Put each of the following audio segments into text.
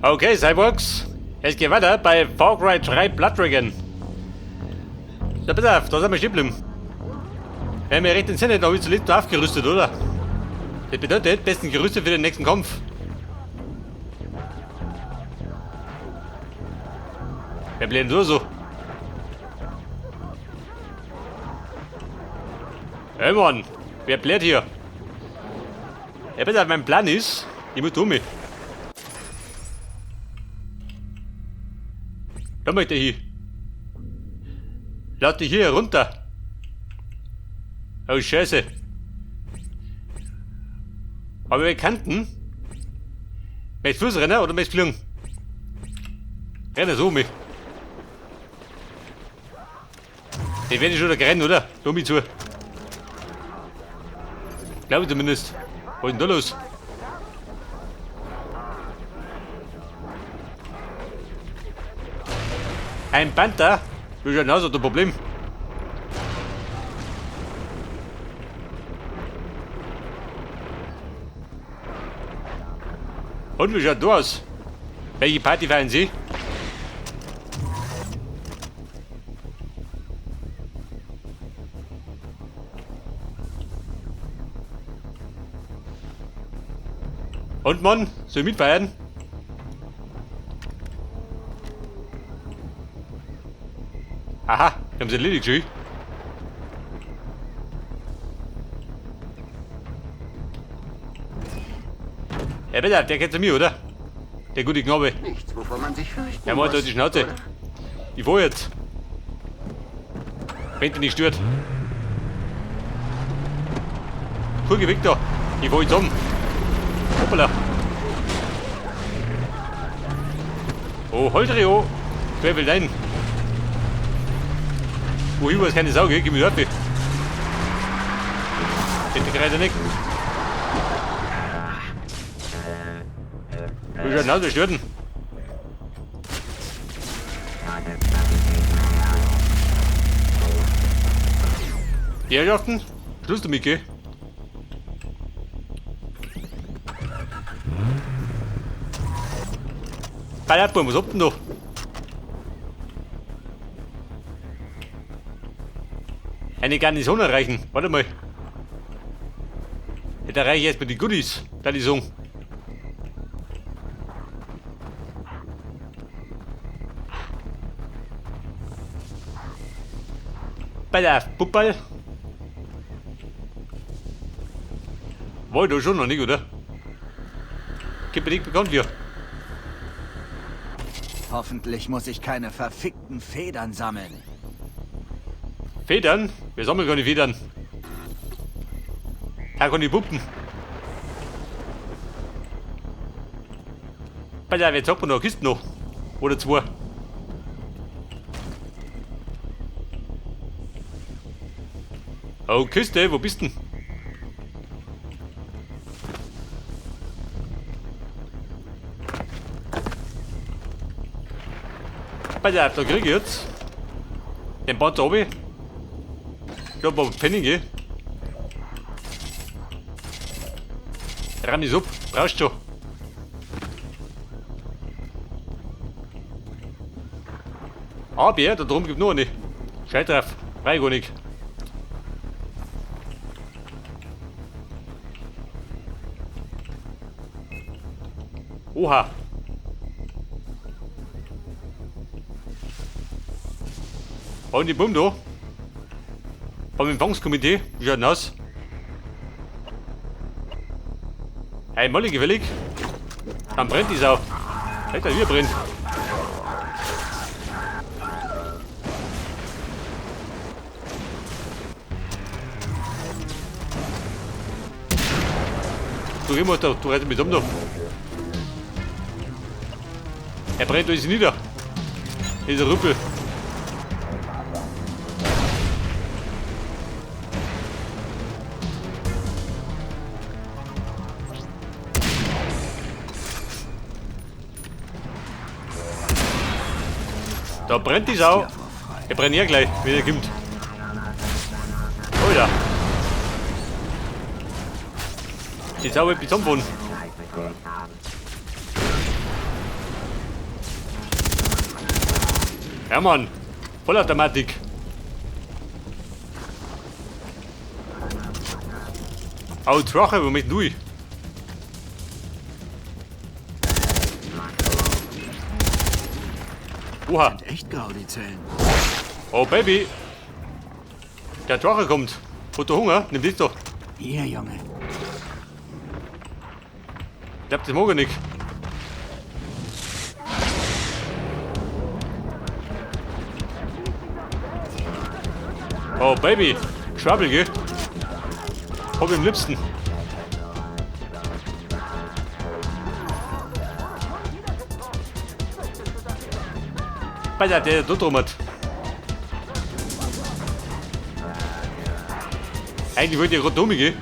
Okay, Cyborgs, es geht weiter bei Far Cry 3 Blood Dragon. So, pass auf, da sind wir stehen geblieben. Wenn wir recht entsinne, da habe ich zuletzt aufgerüstet, oder? Das bedeutet, besten gerüstet für den nächsten Kampf. Wer bleibt denn so? Hey Mann, wer bläht hier? Ja, pass auf, mein Plan ist, ich muss um mich. Da möchte ich hin. Lass dich hier runter. Oh Scheiße. Aber wir kannten. Möchtest du Fuß rennen oder möchtest du fliegen? Renne so mich. Den werde ich schon da rennen, oder? Tu mich zu. Glaube ich zumindest. Was ist denn da los? Ein Panther? Wie schaut denn aus, hat ein Problem? Und wie schaut da aus? Welche Party feiern Sie? Und Mann, soll ich mitfeiern? Aha, wir haben sie erledigt, schön. Ja, bitte, der kennt zu mir, oder? Der gute Knabe. Nichts, wovor man sich fürchten Ja, Mann, muss, die Schnauze. oder? Ich fahr jetzt. Wenn dich nicht stört. Cool, geh weg da. Ich fahr jetzt um. Hoppala. Oh, Holdrio. Wer will denn? Wohin war es keine Sau, gell? Gib mir die Hätte gerade nicht. Wie schaut denn aus, wer stört denn? Die Herrschaften? Schluss damit, gell? Ballerburm, was habt ihr denn da? Eine Garnison erreichen. Warte mal. Da erreiche ich erstmal die Goodies. Garnison. Bei der Puppal. War ich da schon noch nicht, oder? Gibt mir nicht bekannt hier. Hoffentlich muss ich keine verfickten Federn sammeln. Federn? Wir sammeln keine Federn. Da kann ich Puppen. Bei der, jetzt hat man noch eine Kiste noch. Oder zwei. Oh, Kiste, wo bist denn? Bei der, da krieg ich jetzt den Panzer runter. Ich hab aber Pfennige. Ramm ist ab, brauchst du schon. Aber da drum gibt noch eine. Scheiß drauf, brauch ich gar nicht. Oha. Und die Bumm da. Beim Empfangskomitee, wie schaut denn aus? Hey, Molly, gefällig? Dann brennt die Sau. Alter, wir brennt. Du geh mal da, du reitest mit um da. Er brennt uns nieder. Dieser Rüppel. Da brennt die Sau. Er brennt ja gleich, wenn er kommt. Oh ja. Die Sau wird zusammenfahren. Ja, Mann. Vollautomatik. Au, Drache, wo möcht du? Oha. Sind echt grau, die Zellen. Oh, Baby. Der Drache kommt. Hat du Hunger? Nimm dich doch. Hier, Junge. Ich glaub, das mag ich nicht. Oh, Baby. Schwabbel, gell? Hab ich am liebsten. Alter, der da drum hat. Eigentlich wollte ich ja gerade dumm, gell?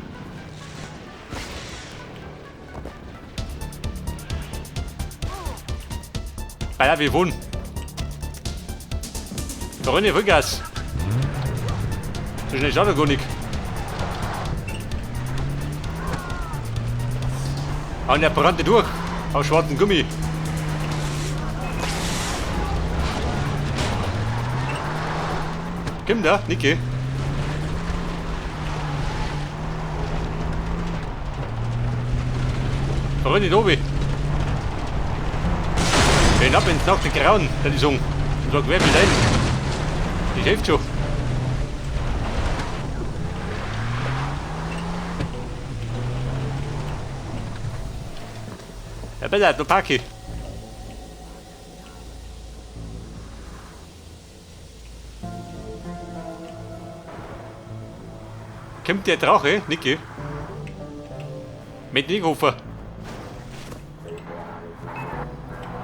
Alter, wir wohnen. Da renn ich Vollgas. So schnell schaut er gar nicht. Und er brannte durch. Auf schwarzen Gummi. Komm da, Niki. Da renn ich oben. Bin ab ins nackte Grauen, der die sagen. Und sag, wer will denn? Das hilft schon. Ja, besser, da pack ich. Kommt der Drache, Niki? Mit Nickhofer.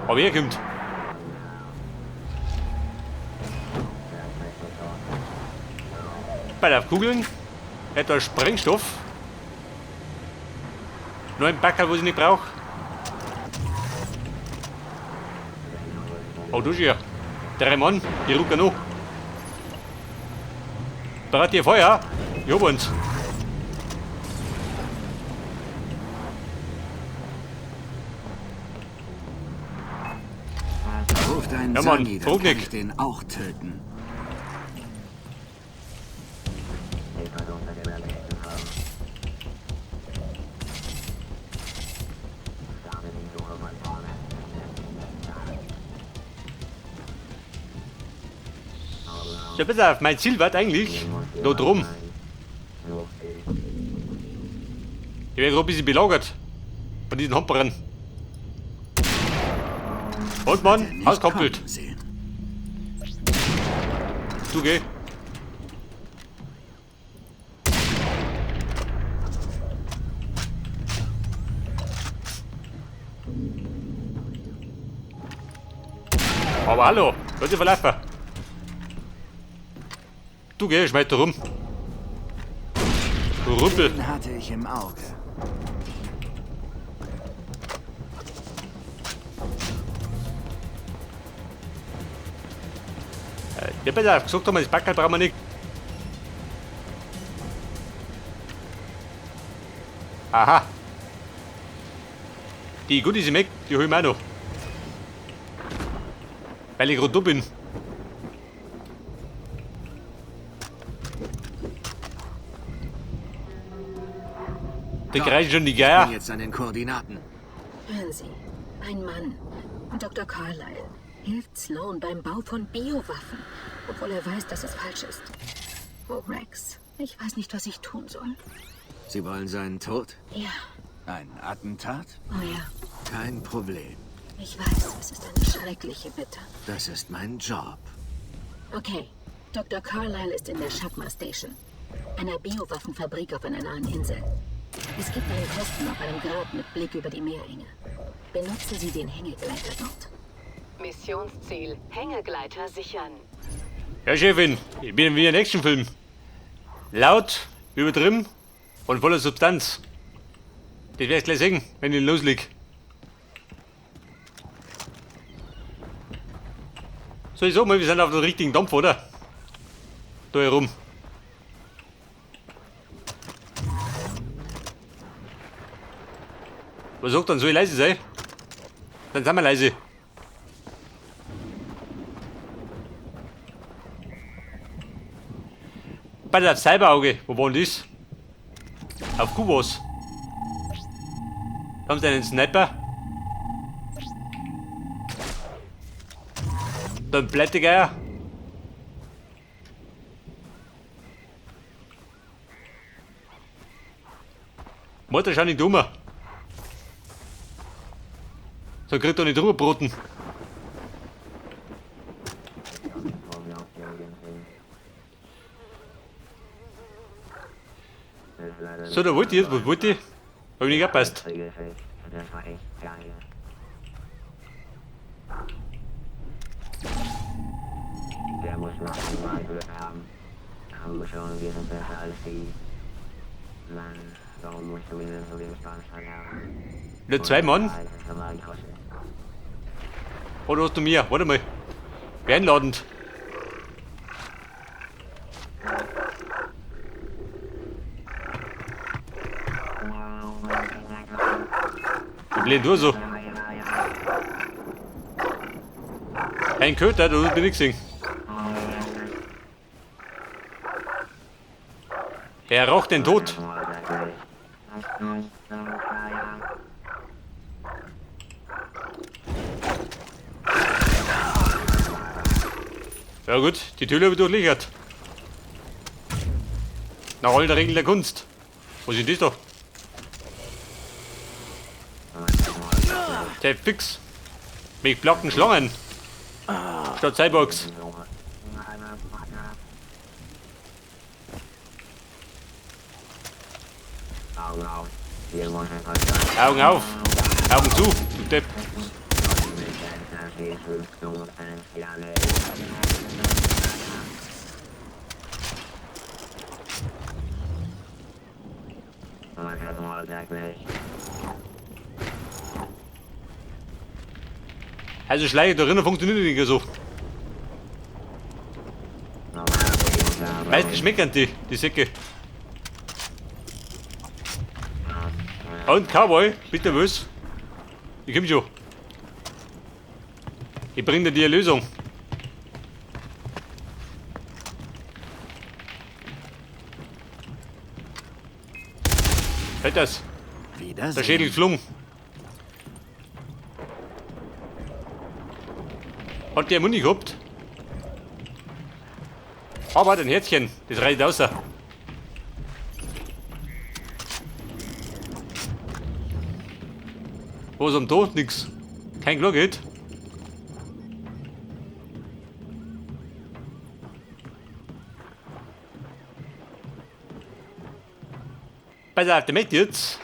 Aber er kommt. Bei der Kugeln, etwas Sprengstoff. Nur ein Backerl, was ich nicht brauch. Oh, du schon. 3 Mann, die rücken noch. Bereit ihr Feuer? Ich hab uns. Ruf deinen Ja, Mann, Sani, dann frag kann nicht. ich den auch töten. Ja, pass auf, mein Ziel war eigentlich da drum. Ich werde gerade ein bisschen belagert von diesen Hamperern. Und Mann, Hat er nicht auskoppelt. kommen sehen. Du geh. Aber hallo, lass dich verlaufen. Du geh, schmeiß da rum. Du Rüppel. Den hatte ich im Auge. Ja, pass auf, gesagt haben wir, das Backerl brauchen wir nicht. Aha. Die Goodies im Eck, die hol ich mir auch noch. Weil ich grad da bin. Da kreischen schon die Geier. Ich bin jetzt an den Koordinaten. Hören Sie, ein Mann, Doktor Carlyle, hilft Sloan beim Bau von Biowaffen, obwohl er weiß, dass es falsch ist. Oh, Rex, ich weiß nicht, was ich tun soll. Sie wollen seinen Tod? Ja. Ein Attentat? Oh ja. Kein Problem. Ich weiß, es ist eine schreckliche Bitte. Das ist mein Job. Okay, Doktor Carlyle ist in der Shakma Station, einer Biowaffenfabrik auf einer nahen Insel. Es gibt einen Posten auf einem Grab mit Blick über die Meerenge. Benutzen Sie den Hängegleiter dort. Missionsziel, Hängegleiter sichern. Ja, Chefin, ich bin wie ein Actionfilm. Laut, übertrieben und voller Substanz. Das wirst du gleich sehen, wenn ich losleg. So, ich sag mal, wir sind auf dem richtigen Dampf, oder? Da herum. Was sagt dann, soll ich leise sein? Dann sind wir leise. Bei der Cyberauge, wo war denn das? Auf Kubos. Da haben sie einen Sniper. Dann Plättegeier. Mutter schau nicht dummer. So kriegt er nicht drüber broten. So, da wollte ich jetzt, was wollte ich? Hab ich nicht gepasst. Der muss noch einmal Glück haben. Haben schon, wir sind besser als die. Mann, warum musst du ihnen so den Spaß verderben? Nur zwei Mann? Oder hast du mir? Warte mal. Wer einladend? Ich blend nur so. Ein Köter, du bin ich gesehen. Er roch den Tod. Ja gut, die Tür habe ich durchlöchert. Nach allen Regeln der Kunst. Wo sind das da? Der fix. Mich blocken Schlangen. Statt Cyborgs. Augen auf. Augen zu, du Depp. Also Schleiche da drinnen funktioniert nicht so. Meistens schmecken die Säcke. Und Cowboy, bist du nervös? Ich komm schon. Ich bring dir die Erlösung. Halt das. Der Schädel geflogen. Hat der Mund gehabt? Aber ein Herzchen, das reicht aus. Was am Tod? Nix. Kein Klargeld. Pass auf, der möchte jetzt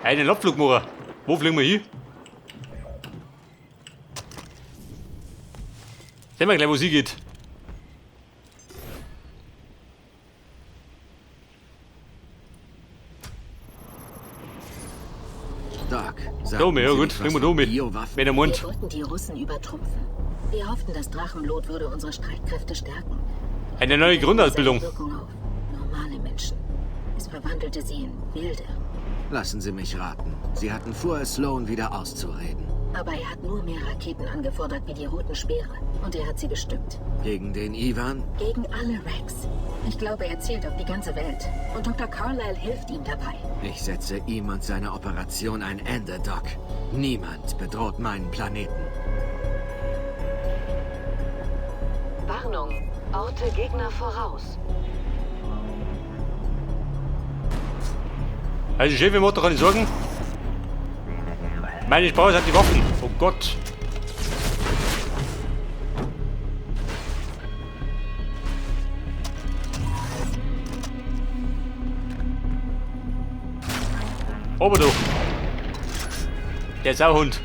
einen Abflug machen. Wo fliegen wir hin? Sehen wir gleich, wo sie geht. Doc, Dome, ja gut, fliegen wir Dome. Wenn er meint. Wir wollten die Russen übertrumpfen. Wir hofften, das Drachenblut würde unsere Streitkräfte stärken. Eine neue Grundausbildung. Wirkung auf normale Menschen. Es verwandelte sie in Wilde. Lassen Sie mich raten. Sie hatten vor, es Sloan wieder auszureden. Aber er hat nur mehr Raketen angefordert wie die roten Speere. Und er hat sie bestückt. Gegen den Ivan? Gegen alle Wrex. Ich glaube, er zielt auf die ganze Welt. Und Dr. Carlyle hilft ihm dabei. Ich setze ihm und seiner Operation ein Ende, Doc. Niemand bedroht meinen Planeten. Warnung. Orte Gegner voraus. Also Chef, ich muss doch keine Sorgen. Meine Sprache hat die Waffen. Oh Gott. Aber du. Der Sauhund.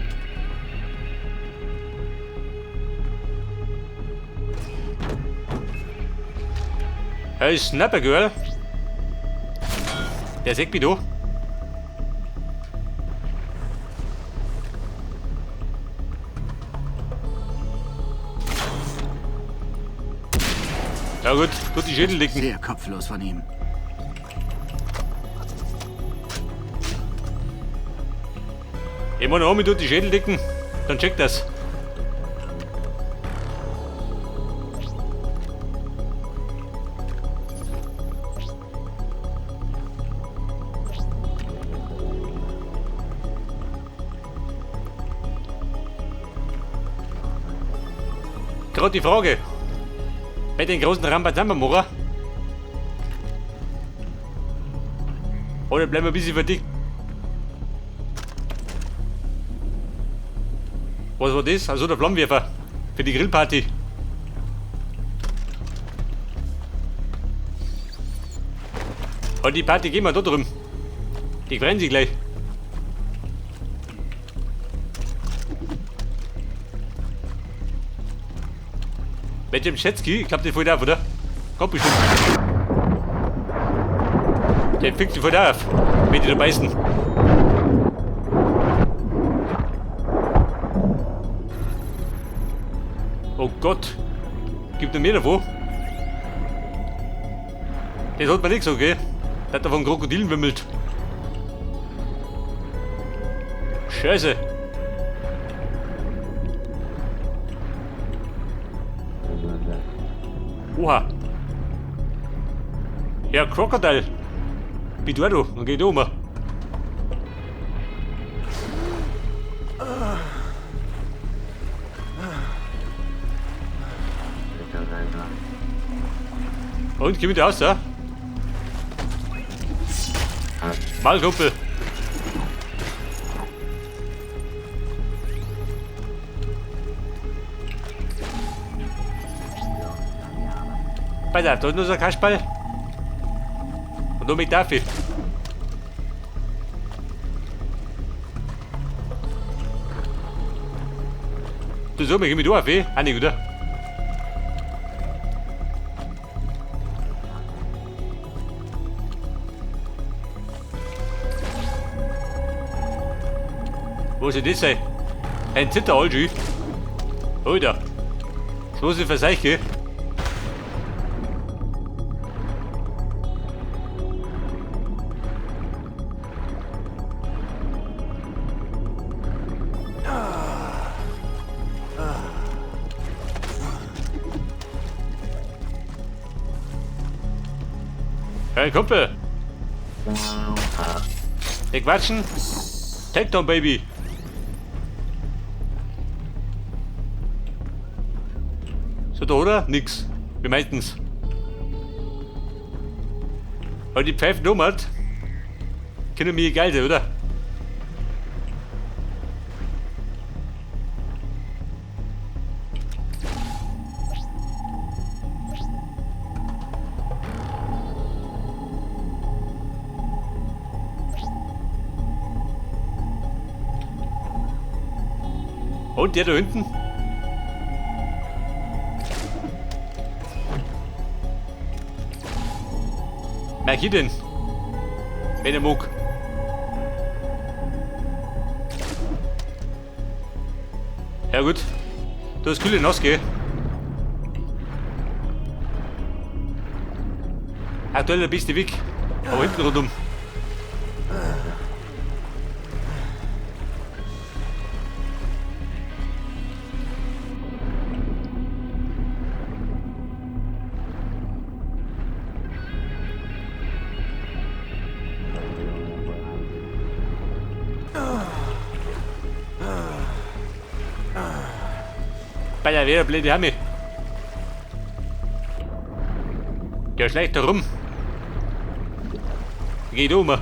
Hey, Snapper Girl. Der sieht mich da. Ja gut, tut die Schädel liegen. Sehr kopflos von ihm. Ich meine, Homie tut die Schädel dicken, dann checkt das. Gerade die Frage. Bei den großen Rambazamba machen? Oder bleiben wir ein bisschen verdickt? Was war das? Also der Flammenwerfer. Für die Grillparty. Und die Party gehen wir da drüben. Die freuen sich gleich. Mit dem Jetski? Ich glaub, der fällt auf, oder? Kommt bestimmt. Der fickt sich voll auf, wenn die da beißen. Oh Gott. Gibt noch mehr davon? Das hat man nicht so, gell? Der hat da von Krokodilen wimmelt. Scheiße. Oha. Ja, Crocodile. Wie du, dann geh ich um. Und, geh mit raus, ja? Mal, Kumpel. Pass auf, da ist noch so ein Kasperl. Und nur mit dafür. Du so, geh mit auf, eh? Auch nicht, oder? Wo soll das sein? Ein Zitteralschü. Alter. So ist die Verseiche. Hey Kumpel! Wir quatschen? Takedown, Baby! So, da oder? Nix. Wie meistens. Aber die Pfeifen um hat, können mir geil sein, oder? Und der da hinten? Merk ich denn? Wenn er mag. Ja gut. Da ist kühle nass, gell? Aktuell der beste Weg. Aber hinten rundum. Bei der Wehr blöde Hamme. Der schleicht da rum. Geht um.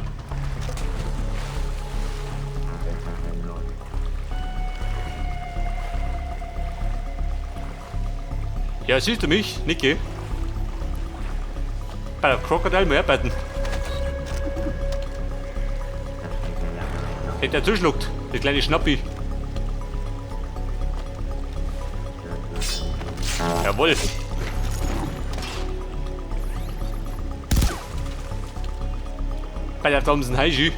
Ja, siehst du mich, Niki? Bei der Crocodile mal arbeiten. Hätte er zuschluckt, der kleine Schnappi. Jawohl. Bei der Thompson Haiju.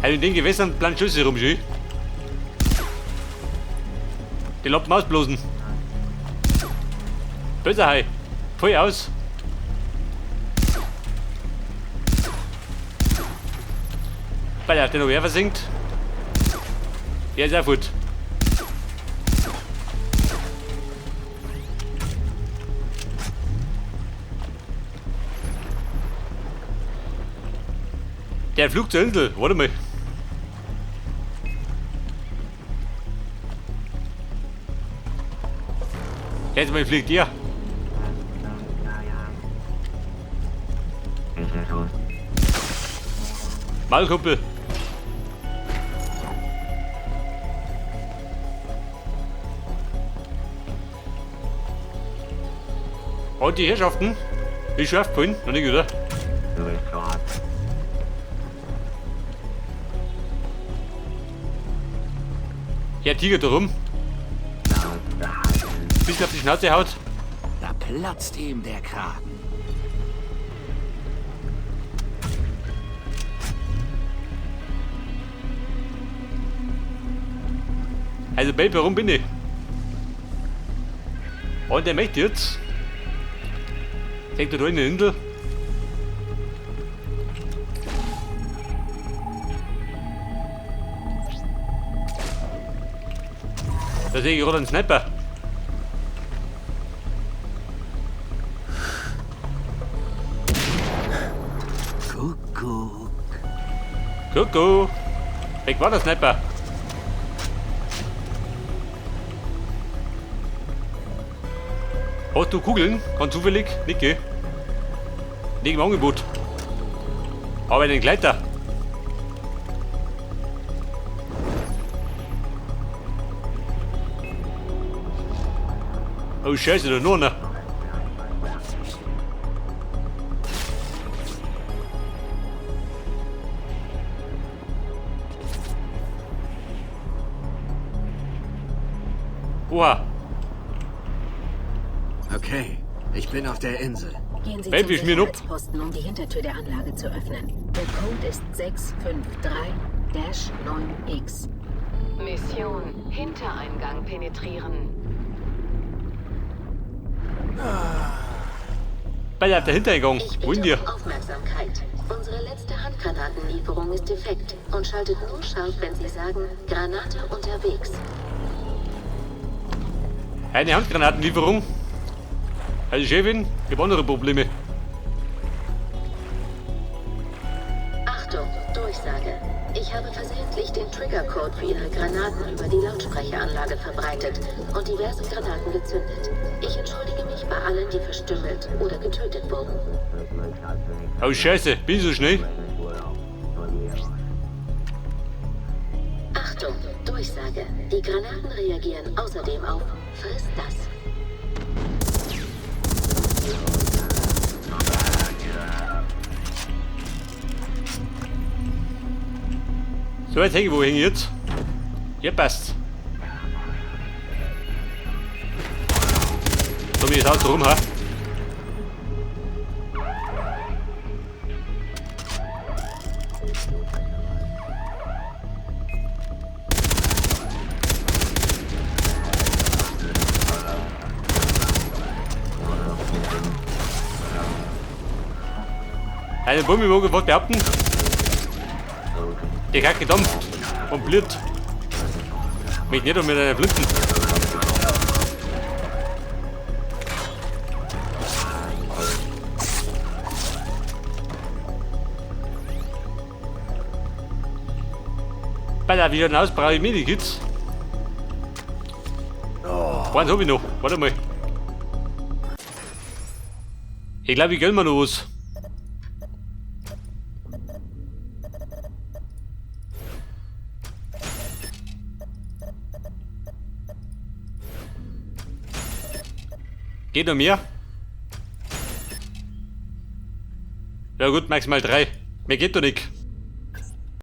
In den Gewässern planen Schüsse rum, schü. Die Lappen ausblosen. Böser Hai. Voll aus. Bei der noch wer versinkt. Der ist auch gut. Der Flug zur Insel, warte mal. Jetzt mal fliegt ihr. Mal, Kumpel. Und die Herrschaften? Ich scharf vorhin, noch nicht, oder? Du bist schwarz. Herr Tiger da rum. Bisschen auf die Schnauze haut. Da platzt ihm der Kragen. Also Babe, warum bin ich? Und der möchte jetzt. Denkt er da in der Insel? Da sehe ich gerade einen Sniper. Kuckuck. Kuckuck. Weg war der Sniper. Hast du Kugeln? Ganz zufällig? Nicht, gell? Nicht im Angebot. Aber einen Gleiter. Oh Scheiße, da nur einer. Oha. Okay, ich bin auf der Insel. Gehen Sie Baby, zum schmier ab. Sicherheitsposten, um die Hintertür der Anlage zu öffnen. Der Code ist 653-9X. Mission Hintereingang penetrieren. Bei der Hintereingang. Ich Wo in bitte dir? um Aufmerksamkeit. Unsere letzte Handgranatenlieferung ist defekt und schaltet nur scharf, wenn Sie sagen, Granate unterwegs. Eine Handgranatenlieferung. Also Chefin, ich hab andere Probleme. Achtung, Durchsage. Ich habe versehentlich den Triggercode für Ihre Granaten über die Lautsprecheranlage verbreitet und diverse Granaten gezündet. Ich entschuldige mich bei allen, die verstümmelt oder getötet wurden. Oh Scheiße, bin ich so schnell? Achtung, Durchsage. Die Granaten reagieren außerdem auf Friss das. So, jetzt hänge ich, wo hänge ich jetzt? Ja, passt. So, mir das Haus rum, ha? Eine Bummiwoge wollte behaupten. Die Kacke dampft und blüht. Mich nicht um mit einer Flinten. Bei der wie aus brauche ich Medikits. Eins hab ich noch. Warte mal. Ich glaube, ich gönn mir noch was. Geht noch mehr? Ja gut, maximal 3. Mehr geht doch nicht.